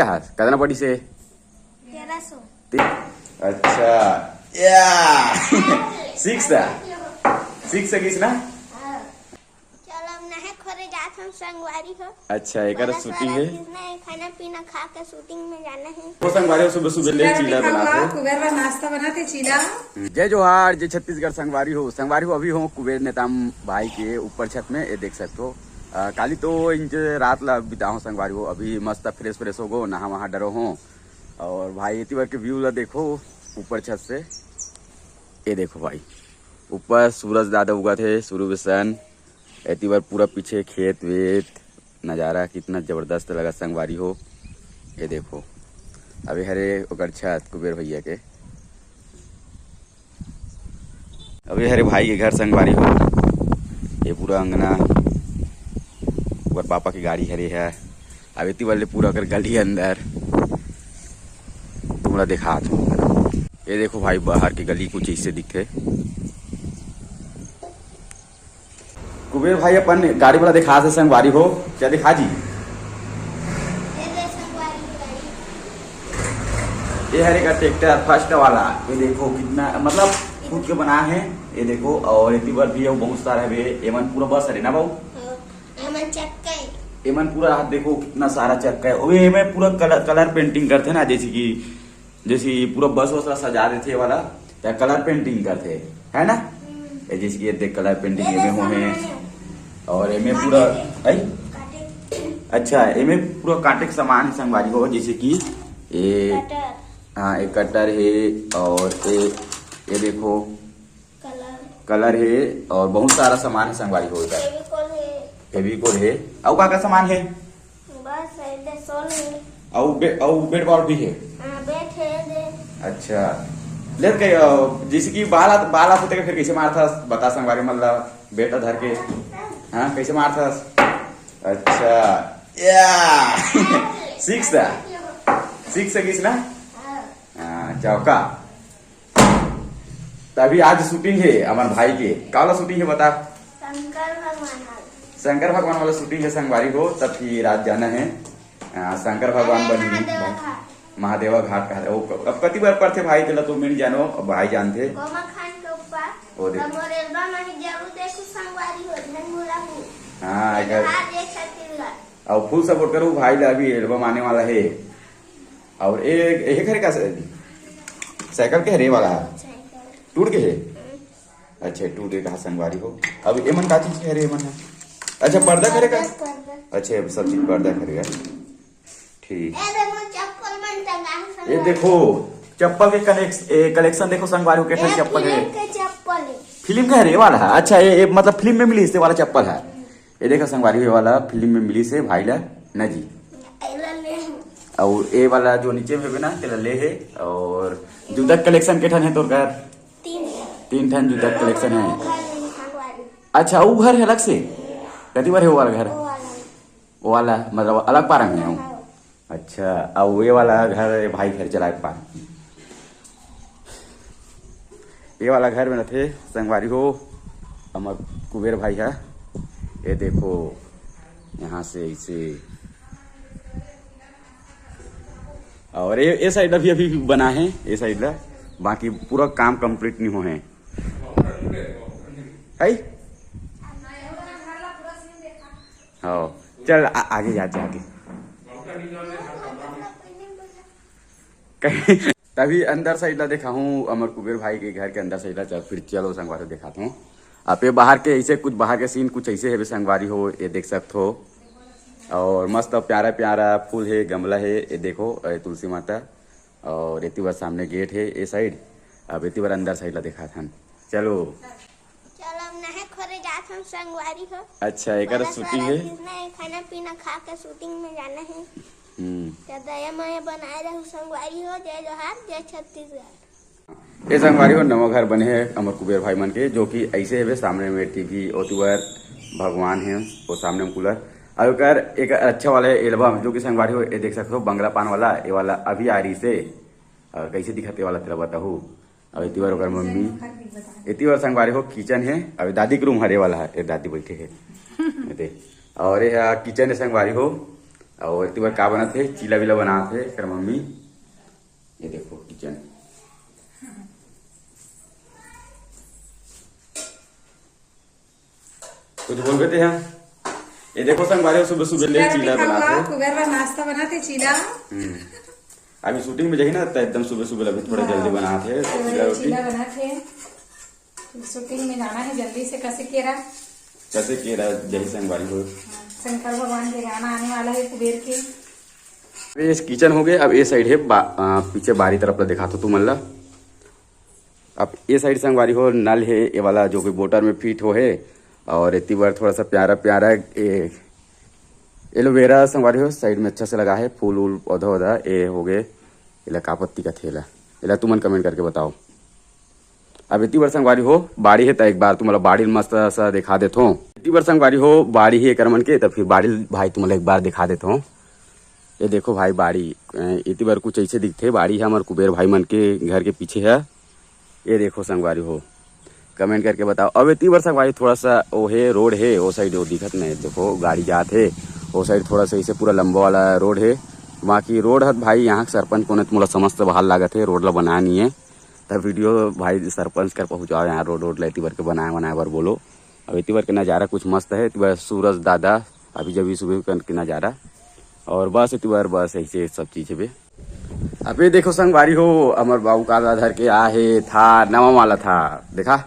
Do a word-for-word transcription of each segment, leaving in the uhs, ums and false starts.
हाँ, कतना पढ़िस हे? तेरह सौ। अच्छा, या। सिक्स था। सिक्स था किस ना? चलो, अब नहाए खोरे जात हम संगवारी हो। अच्छा, एकर बड़ा shooting सारा हे। चीज ना हे, खाना पीना खा के shooting में जाना हे। वो संगवारी हो, सुबह सुबह ले चीला चीला दिखा बनात हुआ, हे। कुबेर बर नाश्ता बनात हे, चीला। जय जोहार, जय छत्तीसगढ़ संगवारी हो। संगवारी हो, अभी हो कुबेर नेताम भाई के ऊपर छत में, ये देख सकते हो। अ, काली तो इंज रात ला बिताहो संगवारी हो, अभी मस्त fresh fresh हो गो, नहा वहा डरो हो। और भाई, एती बार के view ला देखो ऊपर छत से, ये देखो भाई, ऊपर सूरज दादा उगत हे, सूर्य सन। एती बार पूरा पीछे खेत वेत, नजारा कितना जबरदस्त लगा संगवारी हो। ये देखो, अभी हरे ओकर छत कुबेर भैया के, अभी हरे भाई के घर संगवारी हो। ये पूरा अंगना ओकर पापा के गाड़ी हरे है। अब एती वाले पूरा ओकर गली अंदर तुमला दिखात हूँ। ये देखो भाई, बाहर के गली कुछ ऐसे दिखते। कुबेर भाई अपन गाड़ी वाला दिखा से संगवारी हो, क्या दिखा जी? ये हरे का ट्रैक्टर फर्स्ट वाला, ये देखो कितना, मतलब, खुद के बना है। ये देखो, और एती बर भी है, बहुत सारा है। एमन पूरा बस हरे ना बाबू? हाँ, एमन चक्का है। एमन पूरा हाथ देखो, कितना सारा चक्का है। ओए, एमे पूरा कलर, कलर पेंटिंग करते ना, जैसे कि जैसे ये पूरा बस वस ला सजा देथे वाला, त कलर पेंटिंग करथे, है ना? हम्म। ए, जैसे कि ये देख, कलर पेंटिंग ये एमे हो हे। और एमे पूरा, काटे। आई? काटे। अच्छा, एमे पूरा काटे के सामान है संगवारी हो, जैसे कि ये, कटर। हाँ, एक कटर है और ये, ये देखो, कलर। कलर है और बहुत सारा सामान है संगवारी हो इधर। फेविकोल है। फेविकोल है। अउ का का सामान है? बस, एते सोल है। अउ बे-, अउ बेट बॉल भी है? हाँ, बेट है, दे। अच्छा। ले के, अ, जैसे कि बाल आत-, बाल आत होते के फिर कैसे मारता? बता संगवारी मन ला, बेट धर के। हाँ, कैसे मारता? अच्छा। या। सिक्स था? सिक्स है किस ना? हाँ। हाँ, चौका। त अभी आज shooting है हमार भाई के। का वाला shooting है बता? शंकर भगवान वाला। शंकर भगवान वाला shooting है संगवारी हो, तब की रात जाना है। आ, शंकर भगवान अरे, बनी महादेवा भाई। घाट। महादेवा घाट का है। वो क-, अब कति बार पढ़ते भाई, तेला तो मैं नहीं जानो, अब भाई जानते। कोमा खान के ऊपर। वो देख। तो मोर album में जरूर देखू संगवारी हो, झन भुलाहू। हाँ, जय अगर जोहार, जय छत्तीसगढ़। और full support करो भाई ला, अभी album आने वाला है। और ए, ए, ए घर का से-, साइकिल के हरे वाला है? टूट के है? अच्छा, टूट के कहा संगवारी हो। अब एमन का चीज के हरे एमन है? अच्छा, पर्दा करे का? पर्दा, पर्दा। अच्छा, अब सब चीज पर्दा करे का। ठीक। ए, देखो, चप्पल मन टंगा है ये संगवारी। देखो, चप्पल के कलेक्स-, ए, collection देखो संगवारी हो, कैसे ए, चप्पल है। फिल्म के चप्पल है। फिल्म का हरे वाला है? अच्छा, ये, ये मतलब फिल्म में मिली इससे वाला चप्पल है। ये देखा संगवारी, ये वाला फिल्म में मिली से भाई ला ना जी। एला ले हूँ। और ये वाला जो नीचे में है ना, तेला ले है। और जूता collection के ठन है तोर घर? तीन। तीन ठन जूता collection है। घर में संगवारी। अच्छा, वो घर है अलग से? कति बार है वो वाला घर? वो वाला। वो वाला, मतलब अलग पारा में है वो? हाँ। अच्छा, अब ये वाला घर भाई घर चलाए पाए। ये वाला घर में रथे संगवारी हो, हमर कुबेर भाई है। ये देखो, यहाँ से इसे, और ये, ये side अभी, अभी बना है, ये side ला, बाकी पूरा काम complete नहीं हो है। है? हाँ, चल आ, आगे जाते आगे। तभी अंदर side ला देखा हूँ, अमर कुबेर भाई के घर के अंदर side ला। चल, फिर चलो संगवारी दिखाता हूँ आप। ये बाहर के ऐसे कुछ, बाहर के scene कुछ ऐसे है संगवारी हो, ये देख सकते हो। और मस्त प्यारा प्यारा फूल है, गमला है, ये देखो, ये तुलसी माता। और एती बार सामने gate है, ये side। अब एती बार अंदर side ला दिखात हन। चलो। चलो, अब नहाए खोरे जात हम संगवारी हो। अच्छा, एकर बड़ा shooting सारा है? चीज ना है, खाना पीना खा के shooting में जाना है। हम्म। तो दया माया बनाए रहू संगवारी हो। जय जोहार, जय छत्तीसगढ़। ये संगवारी हो, नवा घर बने है अमर कुबेर भाई मन के, जो कि ऐसे है सामने में TV, ओती बर भगवान है, वो सामने में cooler। और एकर एक अच्छा वाला है album, जो कि संगवारी हो, ये देख सकते हो, बंगला पान वाला, ये वाला अभी आ रही से। और कैसे दिखत ये वाला, तेरा बताहू। अब एती बार ओकर मम्मी, एती बार संगवारी हो kitchen है, अभी दादी के room हरे वाला है, ये दादी बैठे है। ये दे। और ये, आ, kitchen है संगवारी हो, अउ एती बर का बनत हे, चीला वीला बनात हे एकर मम्मी। ये देखो किचन। कुछ बोलबे ते हा? ये देखो संगवारी हो, सुबह सुबह ले चीला बनात हे। कुबेर बर नाश्ता बनात हे, चीला। हम्म। अभी शूटिंग में जाही ना, त एकदम सुबह सुबह अभी थोड़ा जल्दी बनात हे, तो चीला रोटी। चीला बनात हे। शूटिंग में जाना हे जल्दी से। कसे केरा? कसे केरा, जय संगवारी हो। हाँ, शंकर भगवान के गाना आने वाला हे कुबेर के। ये किचन हो गए, अब ये साइड हे बा-, आ, पीछे बारी तरफ ला दिखात हों तुमन ला। अब ये साइड संगवारी हो नल हे, ये वाला जो कि मोटर में फिट हो हे, अउ एती बर थोड़ा सा प्यारा प्यारा ये एलोवेरा संगवारी हो साइड में अच्छा से लगा हे, फूल वूल पौधा वौधा। ये हो गए, एला का पत्ती कथे एला, एला तुमन कमेंट करके बताओ। अब एती बर संगवारी हो बाड़ी हे, त एक बार तुमला बाड़ी ल मस्त सा दिखा देथों। एती बर संगवारी हो बाड़ी हे एकर मन के, त फिर बाड़ी ल भाई तुमला एक बार दिखा देथों। ये देखो भाई बाड़ी, अ, एती बर कुछ ऐसे दिखथे। बाड़ी हे हमर कुबेर भाई मन के घर के पीछे हे। ये देखो संगवारी हो, कमेंट करके बताओ। अब एती बर संगवारी थोड़ा सा वो हे, रोड हे, वो साइड वो दिखत नहीं, देखो गाड़ी जात हे, वो साइड थोड़ा सा ऐसे पूरा लंबा वाला रोड हे। बाकी रोड हत भाई यहाँ के सरपंच कोने त मोला समस्त बहाल लागत हे, रोड ला बनाया नहीं है। तब वीडियो भाई सरपंच कर पहुँचाओ यहाँ रोड, रोड ला एती बर के बनाए, बनाए बर बोलो। अब एती बर के नज़ारा कुछ मस्त है, एती बर सूरज दादा अभी जब सुबह कर के नज़ारा, और बस एती बर बस ऐसे सब चीज है बे। अबे देखो संगवारी हो, हमर बाबू काला धर के आ हे थार, नवा वाला थार, देखा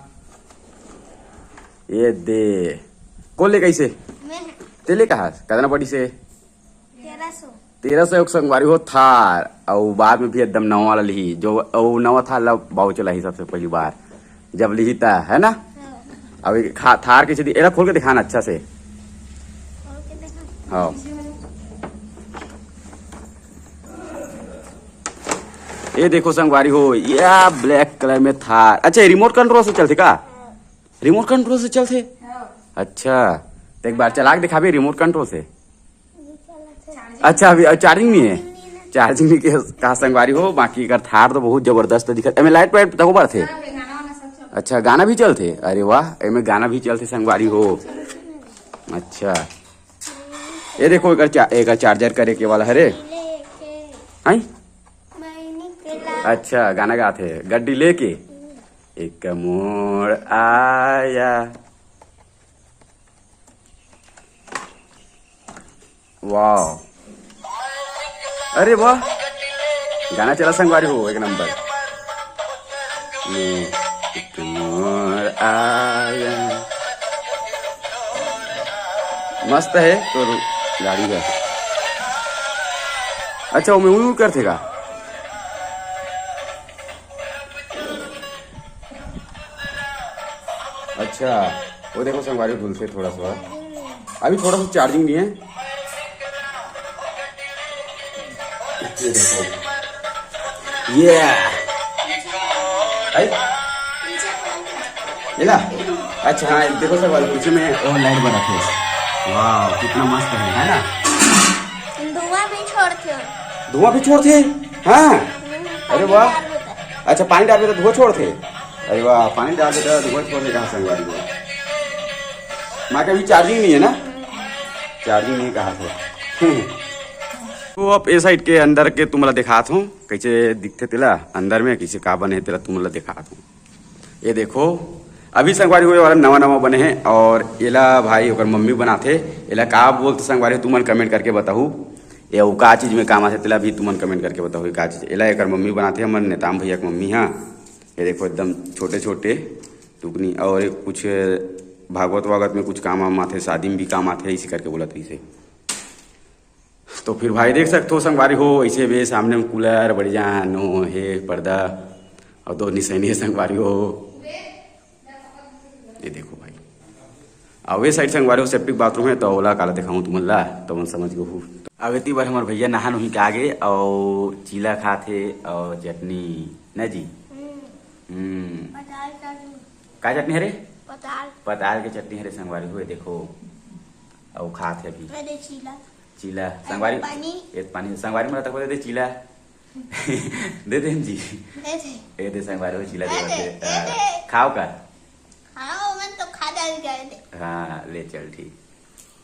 ये दे। कौन ले कैसे? मैं। तेले कहा कतना पड़ी से? तेरह सौ। तेरह सौ एक संगवारी हो थार, अउ बाद में भी एकदम नवा वाला लिही, जो अउ नवा थार ला बाबू चलाही सबसे पहली बार, जब लिही ता, है ना? हाँ। अब ये खा-, थार कैसे दी, एला खोल के दिखाना अच्छा से। खोल के दिखा। हाँ। ये देखो संगवारी हो, या ब्लैक कलर में थार। अच्छा, ये रिमोट कंट्रोल से चलथे का? हाँ। रिमोट कंट्रोल से चलथे? हाँ। अच्छा, तो एक बार चला के दिखाबे रिमोट कंट्रोल से। अच्छा, अभी, अभी चार्जिंग नहीं है, चार्जिंग नहीं के कहा संगवारी हो। बाकी एकर थार तो बहुत जबरदस्त दिखत। एमे लाइट वाइट तको बरथे? अच्छा, गाना भी चलथे? अरे वाह, एमे गाना भी चलथे संगवारी हो। अच्छा, ये देखो एकर चा-, एकर चार्जर करे के वाला हरे। हैं? अच्छा, गाना गाथे गड्डी लेके। एक मोड़ आया। वाह, अरे वाह, गाना चला संगवारी हो, एक नंबर। ये एक मोड़ आया। मस्त है तो गाड़ी है। अच्छा, वो में ऊ करथे का? अच्छा, वो देखो संगवारी डुलथे थोड़ा सा, अभी थोड़ा सा चार्जिंग नहीं है। ये देखो, ये आई, ये ना। अच्छा, हाँ, देखो संगवारी, पीछे में वो लाइट बरथे। वाह, कितना मस्त है, है ना? धुआं भी छोड़थे। धुआं भी छोड़थे? हाँ। हम्म, अरे वाह। पानी डालबे त अच्छा, पानी डालबे त धुआं छोड़थे। अरे वाह, पानी डालबे त धुआं छोड़थे कहा संगवारी हो। माँ के अभी चार्जिंग नहीं है ना? चार्जिंग नहीं कहा थे। तो अब ए साइड के अंदर के तुमला दिखात हूँ, कैसे दिखथे तेला अंदर में, कैसे का बने हे तेला तुमला दिखात हूँ। ये देखो, अभी संगवारी हो ये वाला नवा नवा बने हे, और एला भाई ओकर मम्मी बनाथे। एला का बोलथे संगवारी, तुमन कमेंट करके बताहू। ये अउ का चीज में काम आथे, तेला भी तुमन कमेंट करके बताहू, ये का चीज। एला एकर मम्मी बनाथे, हमर नेताम भैया के मम्मी हा। ये देखो, एकदम छोटे छोटे टुकनी, और ये कुछ भागवत वागवत में कुछ काम वाम आथे, शादी में भी काम आथे, इसी करके बोलत रहिसे। तो फिर भाई देख सकथो संगवारी हो, ऐसे बे सामने में कूलर, बड़े जान ओ हे पर्दा, और दो निसैनी हे संगवारी हो। ये देखो भाई, अब ये साइड संगवारी हो सेप्टिक बाथरूम है, तो ओला काला दिखाऊं तुमन ला, तो मन समझ गो हूँ। अब एती बार हमर भैया नहा नोही के आगे, और चीला खात हे, और चटनी, ना जी? हम्म। हम्म। पताल चटनी। का चटनी हरे? पताल। पताल के चटनी हरे संगवारी हो, ये देखो, और खात हे अभी। अरे चीला। चीला, अरे संगवारी, पानी। ये पानी, संगवारी मन तक दे दे चीला। दे दे जी। दे दे। ए दे संगवारी हो चीला दे दे, दे दे। आ, खाओ का? हाँ, मन तो खा जाएगा, दे। हाँ, ले चल ठीक।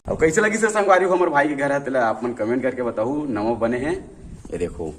अब कैसे लगिस हे संगवारी हो हमर भाई के घर हे, तेला आप मन comment करके बताहू, नवा बने हे। ये देखो,